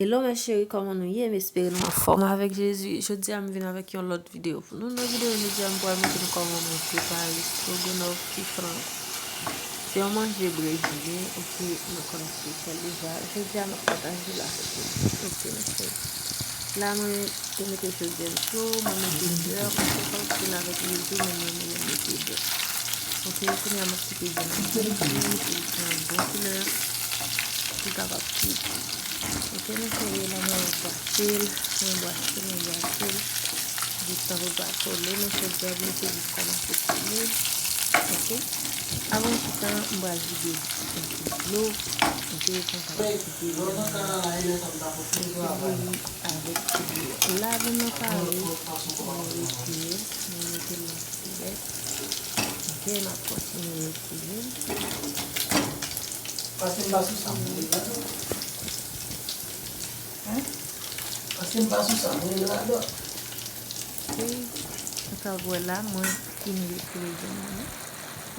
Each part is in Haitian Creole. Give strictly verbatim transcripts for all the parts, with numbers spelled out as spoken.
Hello mes chéris, kòman nou ye? M espere nou anfòm avèk Jezi. Jodi a m vin avèk yon lòt videyo pou nou. Nan videyo jodi a m pral montre nou kòman mwen prepare stroganoff ki fran. Se yon manje brezilyen, oke, nou konn espesyal deja. Jodi a m ap pataje l avèk nou. Oke, mes chéris. La mwen te mete chodyè m cho, mwen mete bè, mwen te konn fil avèk lwil tou, men mwen renmen lè m mete bè. Oke, kounye a m ap kite vyann nan bouyi pou l pran bon koulè, pou l kapab kuit. Oke, mes chéris, la mwen bwase l, mwen bwase l, mwen bwase l. Jistan pou l pa kole, men chodyè a vin se jis kòmanse kole. Oke. Apre yon ti tan, m pral vide yon ti dlo. Oke, konsa m ap kite vyann nan. Kite bouyi avèk ti dlo. La vyann nan pare, mwen retire l, mwen mete l nan kivèt. Oke, m ap kontinye retire l. Paske m pa sou sa, mwen la. Paske m pa sou sa, mwen rele ladan. Oke, sa w wè la, mwen fin retire vyann nan.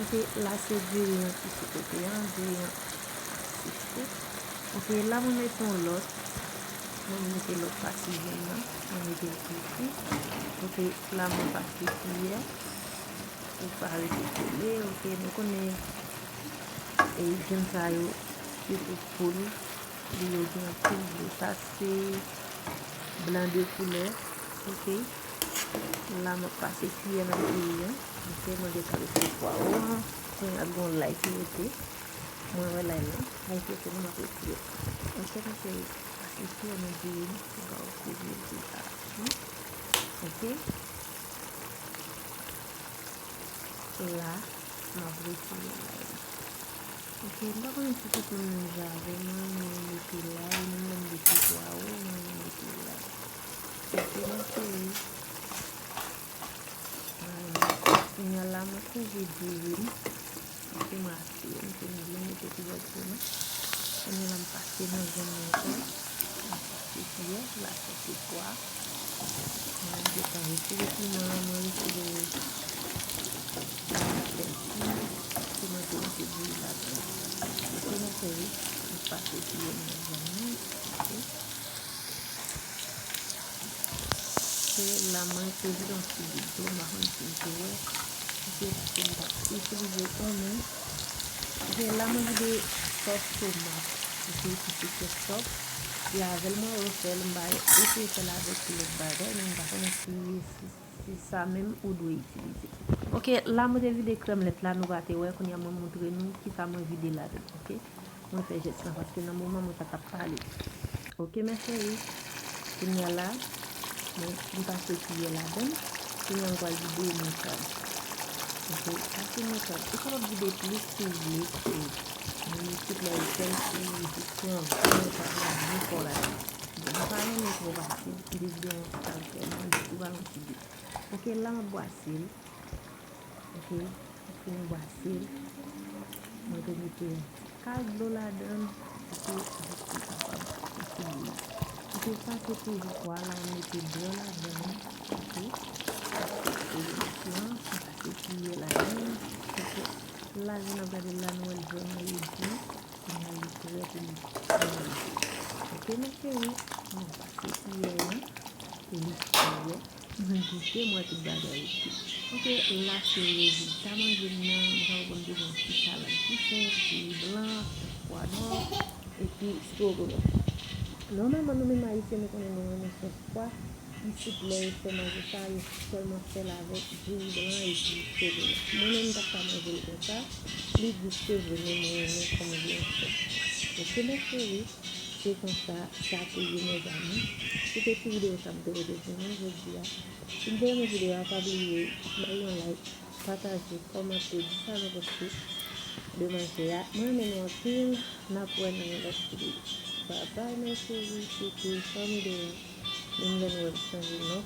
Oke, la se diri an ki sou kote an, diri an ki sou. Oke, la mwen mete yon lòt, mwen mete lòt pati vyann nan, mwen mete l tou fri. Oke, la mwen pase kiyè, pou pa rete kole, oke, nou konnen, e, vyann sa yo, se pou poul. Li yo gen anpil gwo. Sa se blan de koulè. Oke. La m ap pase kiyè nan diri an. Oke, mwen gentan retire pwawo an. Kounye a gon lay ki rete. Mwen wè lay lan. Lay ki rete, mwen ap retire. Oke, mwen se pase kiyè nan diri an. Mwen ka retire l pou sa. Oke. La, m ap retire lay la. Oke, m pa konnen si tout moun menm jan avè mwen, men mete lay, menm lè m mete pwawo, mwen mete lay. Oke, mwen cheri. Kounye a la, mwen chanje diri m. Oke, mwen achte, mwen te mele, mete kivèt pou mwen. Kounye a la, m pase nan vyann nan ankò. M pase kiyè, la sòti pwa. Mwen gentan retire piman, mwen retire pèsi, pou mwen te mete diri ladan. Oke, mwen cheri, m pase kiyè nan vyann nan. Oke. Se la mwen te vide yon ti bout dlo, m pa konn si n te wè. Oke, paske m t ap itilize yon men. Oke, la mwen vide sòs tomat. Oke, ki se ketchup. E avè l mwen refè l, m pa eseye fè l avèk lòt bagay, men m pa konnen si, si, si sa menm ou dwe itilize. Oke, la mwen te vide krèm lèt la, nou pa te wè, kounye a mwen montre nou kisa mwen vide ladan, oke? Mwen fè jès lan paske nan moman mwen pa t ap pale. Oke, mes chéris. Kounye a la, mwen, m pase kiyè ladan l. Kounye a m pral vide moutad. Oke, pase moutad. Ou kapab vide plis si w vle, paske nou tout lè ou fè l, ou jis pran ven moutad la byen fò ladan l. Bon, mwen pa renmen twò pase, m te vide yon ti kal sèlman, li tou pa yon ti gou. Oke, la m ap bwase l. Oke, m fin bwase l. Mwen te mete yon ti kal dlo ladan l, oke, jis pou l kapab fè ti bouyi. Oke, sa se toujou pwa la, m mete bè ladan l, oke. Sa se toujou pwa, m pase kiyè ladan l, oke. La, jan n ap gade l la, nou wè l vrèman redi, kounye a li prè pou li manje. Oke, mes chéris, mwen pase kiyè an, pou li fè. Mwen goute, m wè tout bagay oke. Oke, la se rezilta manje m nan. M ta konn te gen yon ti salad tou senp, diri blan, sòs pwa nwa, epi stroganoff. Nòmalman, nou menm Ayisyen, nou konnen nou renmen sòs pwa. Isit, lè yo fè manje sa, yo sèlman fè l avèk diri blan epi stroganoff. Mwen menm, m pa t ka manje l konsa. Li dous, se vre, men mwen renmen kòm vyann sèk. Oke, mes chéris. Se konsa sa te ye, mezanmi. Se te ti videyo sa m te pote pou nou jodi a. Si n te renmen videyo a, pa bliye bay yon like, pataje, kòmante, di sa nou panse de manje a. Mwen renmen nou anpil. N ap wè nan yon lòt videyo. Babay, mes chéris, se te Fanmi Dorot. Menm lè nou wè m chanje non,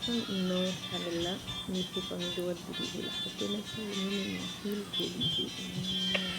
non chanèl la, men se Fanmi Dorot ki toujou la. Oke, mes chéris, nou renmen nou anpil, gwo bizou.